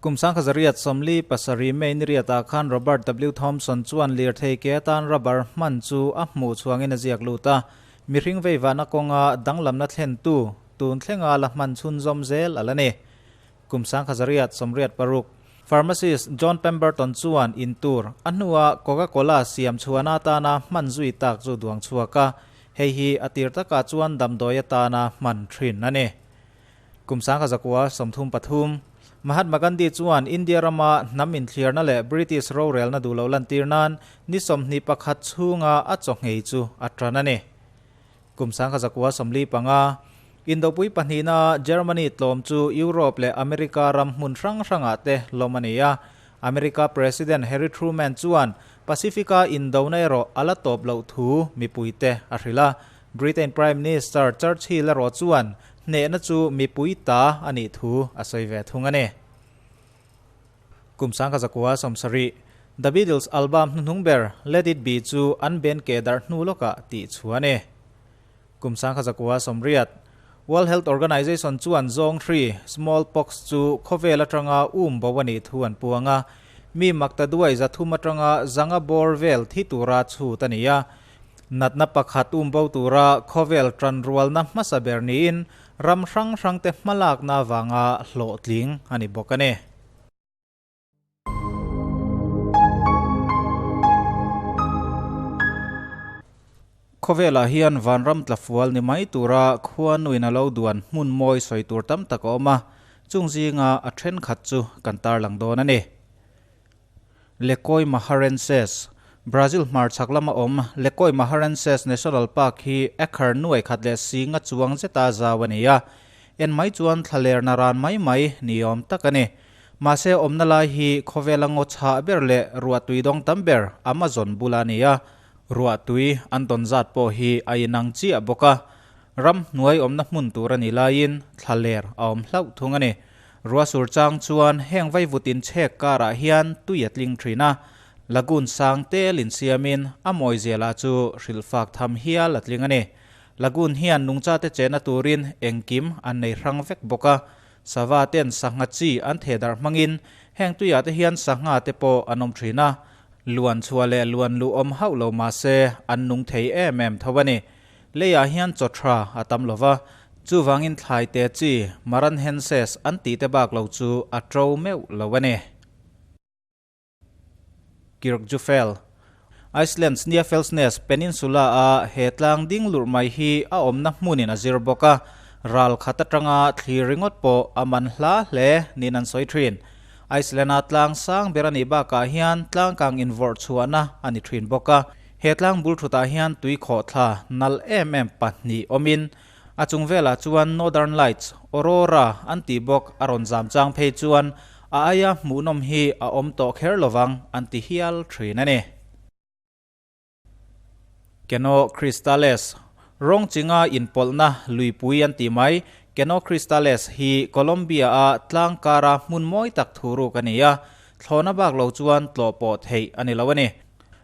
Kum 1947 May ni riatah khan Robert W. Thompson chuan lirthei ke atan rubber hman chu a hmuh chhuangin a ziak lut a, mihring veivahna kawnga danglamna thlentu tun thlenga la hman chhunzawm zel a la ni. Kum 1986 Pharmacist John Pemberton chuan in tur a hnua Coca-Cola siam chhuahna atana hman zui tak chu duang chhuak a, hei hi a tir takah chuan damdawi atana hman thin a ni. Kum 1933, Mahatma Gandhi chuan India rama hnam inthliarna leh British rorelna duh loh lantir nan ni 21 chhunga a chaw nghei chu a tan a ni. Kum 1945, Indopui pahnihna Germany tlawm chu Europe leh America ram hmun hrang hrangah te lawm a ni a. America President Harry Truman chuan Pacific-a indona erawh a la tawp loh thu mipuite a hrilh a. Britain Prime Minister Churchill erawh chuan hnehna chu mipui ta a nih thu a sawi ve thung a ni. Kum 1970, The Beatles album hnuhnung ber Let It Be chu an band ke darh hnu lawkah tih chhuah a ni. Kum 1980, World Health Organization chuan zawng hri, smallpox, chu khawvel atanga um bo a nih thu an puang a, mi makta duai 300 atanga 500 bawr vel thi tura chhut a ni a. Natna pakhat um bo tura khawvel tanrualna hmasa ber niin ram hrang hrangte hmalakna avanga hlawhtling a ni bawk a ni. Khawvelah hian vanram tlafual ni mai tura khuanuin a lo duan hmun mawi sawi tur tam tak a awm a, chung zinga a thenkhat chu kan tarlang dawn a ni. Lekoi Maharenses, Brazil hmarchhak lama awm Lekoi Maharenses National Park hi acre nuai khat leh singa chuang zeta zau a ni a, en mai chuan thlalerna ran mai mai ni awm tak a ni. Mahse awmna lai hi khawvela ngaw chhah ber leh ruahtui dawng tam ber Amazon bula a ni a, ruahtui an dawn zat pawh hi a inang chiah bawk a, ram hnuai awmna hmun tur a ni laiin thlaler a awm hlauh thung a ni. Ruahsur chang chuan heng vaivut inchhek karah hian tui a tling thin a, lagoon sang tel insiamin a mawi zela chu hrilhfak tham hial a tling a ni. Lagoon hian nungchate chehna turin engkim an nei hrang vek bawk a, sava ten sangha chi an theh darh hmangin heng tuiah te hian sangha te pawh an awm thin a, luan chhuah leh luan luh awm hauh lo mahse an nung thei em em tho a ni. Leiah hian chaw tha a tam lo va, chuvangin thlai te chi Maranhenses an tih te bak lo chu a to meuh lo a ni. Kirkjufell, Iceland's Snæfellsnes Peninsula a he tlang ding lurh mai hi a awmna hmunin a zir bawk a, ral khat atanga thlir ringawt pawh a man hla hle niin an sawi thin. Iceland-a tlang sang ber a nih bakah hian tlangkang invawrh chhuahna a ni thin bawk a. He tlang bul thutah hian tui khawhthla nalh em em pahnih awmin a chung velah chuan Northern Lights, Aurora, an tih bawk a rawn zam chang phei chuan a aia hmuhnawm hi a awm tawh kher lovang an ti hial thin a ni. Keno Cristales, Rawng chinga inpawlhna luipui an tih mai, Keno Cristales hi Colombia-a tlang kara hmun mawi tak thuruk a ni a, thlawhna bak lo chuan tlawh pawh theih a ni lo a ni.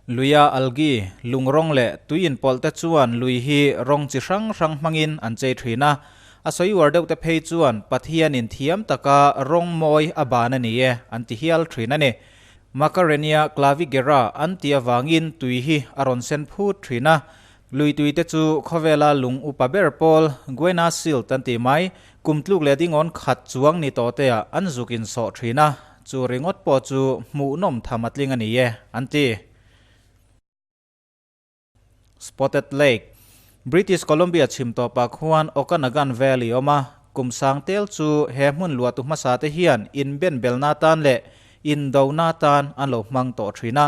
Luia algae, lung rawng leh tui inpawlh te chuan lui hi rawng chi hrang hrang hmangin an chei thin a. A sawi uar deuh te phei chuan Pathianin thiam taka rawng mawi a ban a ni e an ti hial thin a ni. Macarenia clavigera an tih avangin tui hi a rawn sen phut thin a. Lui tui te chu khawvela lung upa ber pawl Guena silt an tih mai, kum tluk leh dingawn khat chuang ni tawh te ah an zuk insawh thin a. Chu ringawt pawh chu hmuhnawm tham a tling a ni e, an ti. Spotted Lake, British Columbia chhim tawpah khuan Okanagan Valley awm a, kum sang tel chu he hmun luahtu hmasa te hian inbenbelna atan leh indona atan an lo hmang tawh thin a.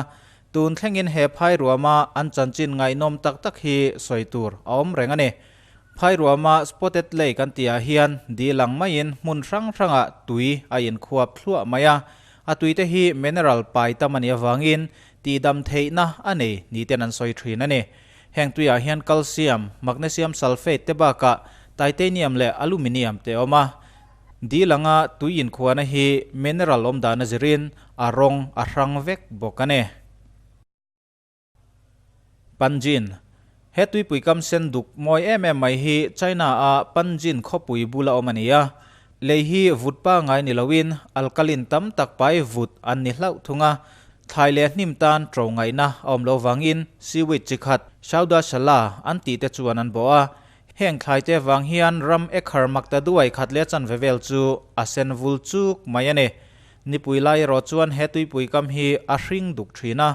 Tun thlengin he phairuama an chanchin ngaihnawm tak tak hi sawi tur a awm reng a ni. Phairuama Spotted Lake an tihah hian dil ang maiin hmun hrang hrangah tui a inkhuap thluah mai a, a tuite hi mineral pai tam a nih avangin tihdam theihna a nei ni ten an sawi thin a ni. Heng tuiah hian calcium, magnesium sulphate te bakah titanium leh aluminium te a awm a. Dil anga tui inkhuahna hi mineral awmdan a zirin a rawng a hrang vek bawk a ni. Panjin, He tuipui kam sen duk mawi em em mai hi China-a Panjin khawpui bula awm a ni a. Lei hi vut pangai ni loin alkaline tam tak pai vut an ni hlauh thung a, thlai leh hnim tan ṭo ngaihna a awm lo vangin seaweed chi khat Shauda Shala an tih te chuan an bawh a. Heng thlai te vang hian ram ekhar mak ta duai khat leh chanve vel chu a sen vul chuk mai a ni. Nipui lai erawh chuan he tuipui kam hi a hring duk thin a,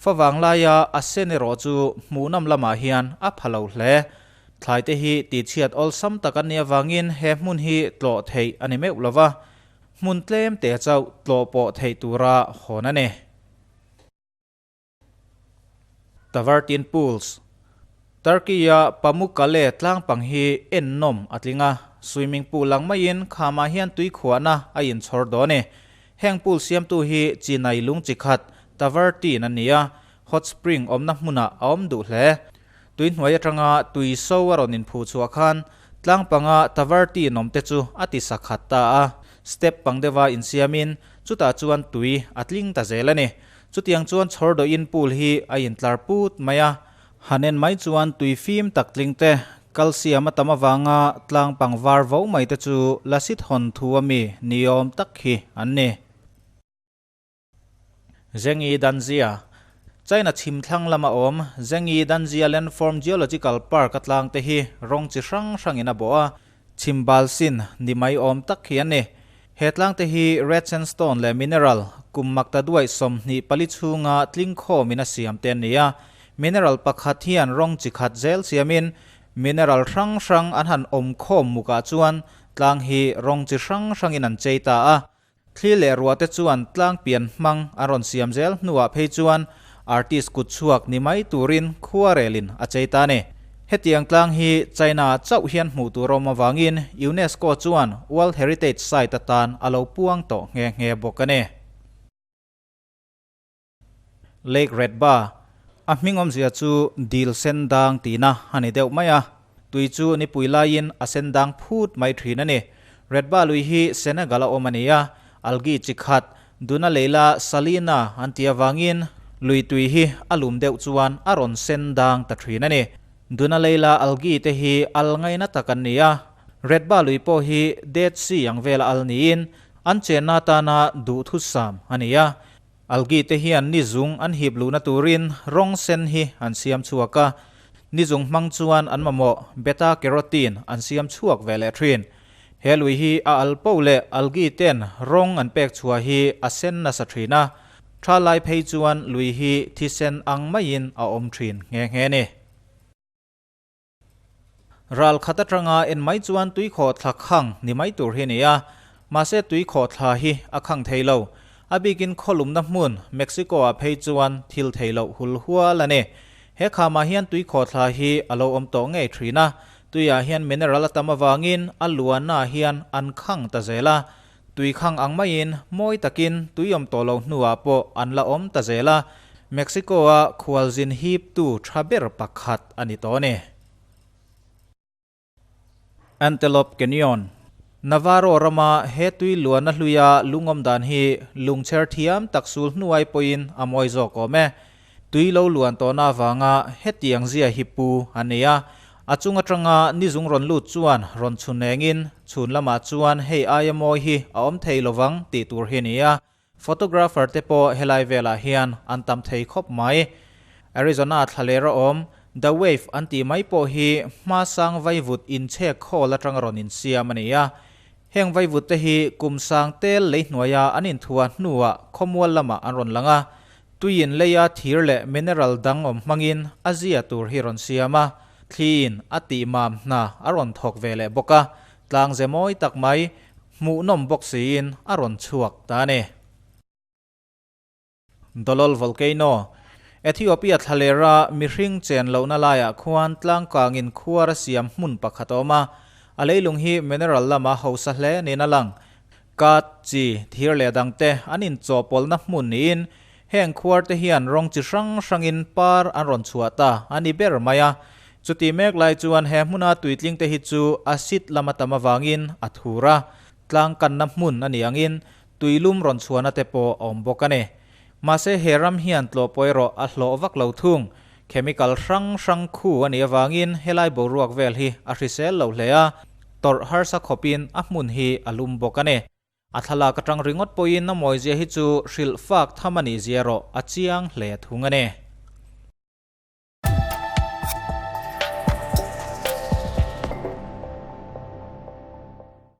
favang laia a sen erawh chu hmuhnawm lamah hian a pha lo hle. Thlai te hi tihchhiat awlsam tak an nih avangin he hmun hi tlawh theih a ni meuh lo va, hmun tlem te chauh tlawh pawh theih tura hawn a ni. Tavertin Pools, Turkey-a Pamukkale tlangpang hi ennawm a tling a, swimming pool ang maiin khamah hian tui khuahna a inchhawr dawn a ni. Heng pool siamtu hi Chinai lung chi khat Tavertin a ni a, hot spring awmna hmunah a awm duh hle. Tui hnuai atanga tui so a rawn inphuh chhuah khan tlang panga Tavertin awm te chu a ti sakhat ta a, step pang deuha insiamin chutah chuan tui a tling ta zel a ni. Chutiang chuan chhawrdawhin pool hi a intlar put mai a, han en mai chuan tui fim tak tling te, calcium a tam avanga tlang pang var vo mai te chu lasit hawn thu a mi niawm tak hi an ni. Zhengyi Danxia, China chhim thlang lama awm Zhengyi Danxia Landform Geological Park a tlang te hi rawng chi hrang hrangin a bawh a, chhim bal sin ni mai awm tak hi an ni. He tlang te hi red sandstone leh mineral kum makta duaih 24 chhunga tling khawmin a siam te an ni a, mineral pakhat hian rawng chi khat zel siamin mineral hrang hrang an han awm khawm mukah chuan tlang hi rawng chi hrang hrangin an chei ta a. Thli leh ruah te chuan tlang pian hmang an rawn siam zel hnuah phei chuan artist kut chhuak ni mai turin khuarelin a chei ta a ni. Hetiang tlang hi China chauh hian hmuh tur awm avangin UNESCO chuan World Heritage Site atan a lo puang tawh nghe nghe bawk a ni. Lake Retba, A hming awmzia chu dil sen dang tihna a ni deuh mai a, tui chu nipui laiin a sen dang phut mai thin a ni. Retba lui hi Senegal a awm a ni a, algae chi khat Duna Leila Salina an tih avangin lui tui hi a lum deuh chuan a rawn sen dang ta thin a ni. Duna Leila algae te hi al ngaina tak an ni a, Retba lui pawh hi Dead Sea ang vela al niin an chenna atana duhthusam a ni a. Algae te hian ni zung an hip luhna turin rawng sen hi an siam chhuak a, ni zung hmang chuan an mamawh beta carotene an siam chhuak ve leh thin. He lui hi a al poh leh algae ten rawng an pek chhuah hi a sen nasa thin a, tha lai phei chuan lui hi thisen ang maiin a awm thin nghe nghe a ni. Ral khat atanga en mai chuan tuikhawh thla khang ni mai tur hi a ni a, mahse tuikhawh thla hi a khang thei lo. A bikin khawlumna hmun Mexico-ah phei chuan thil thei loh hul hual a ni. He khamah hian tuikhawh thla hi a lo awm tawh ngei thin a, tuiah hian mineral a tam avangin a luannaah hian an khang ta zel a. Tui khang ang maiin mawi takin tui awm tawh lo hnuah pawh an la awm ta zel a, Mexico-a khualzin hiptu tha ber pakhat a ni tawh a ni. Antelope Canyon, Navarro rama he tui luana hluia lungawm dan hi lungchher thiam tak sul hnuai pawhin a mawi zawk awm e. Tui lo luan tawhna avanga hetiang zia hi pu a ni a, a chung atanga ni zung rawn lut chuan rawn chhun engin chhun lamah chuan hei aia mawi hi a awm thei lovang tih tur hi a ni a, photographer te pawh helai velah hian an tam thei khawp mai. Arizona thlaler a awm, The Wave an tih mai pawh hi hmasang vaivut inchhek khawl atanga rawn insiam a ni a, heng vaivut te hi kum sang tel lei hnuaia an inthuah hnuah khawmual lamah an rawn lang a, Tuiin leia thir leh mineral dang awm hmangin a zia tur hi rawn siam a, thliin a tih mam hna a rawn thawk ve leh bawk a, tlang ze mawi tak mai, hmuhnawm bawk siin a rawn chhuak ta a ni. Dolol Volcano, Ethiopia thlalera mihring chen lohna laiah khuan tlangkangin khuar a siam hmun pakhat a awm a, a leilung hi mineral lama hausa hle niin a lang. Kat, chi, thir leh dangte an inchawhpawlhna hmun niin heng khuarte hian rawng chi hrang hrangin par an rawn chhuah ta a ni ber mai a. Chutih mek lai chuan he hmuna tuitlingte hi chu acid lama tam avangin a thur a, tlang kanna hmun a nih angin tuilum rawn chhuahna te pawh a awm bawk a ni. Mahse he ram hian tlawh pawh erawh a hlawh vak lo thung. Chemical hrang hrang khu a nih avangin helai boruak vel hi a hrisel lo hle a. Tawrh harsa khawpin a hmun hi a lum bawk a ni. A thlalak atang ringawt pawhin a mawizia hi chu hrilh fak tham a nih zia erawh a chiang hle thung a ni.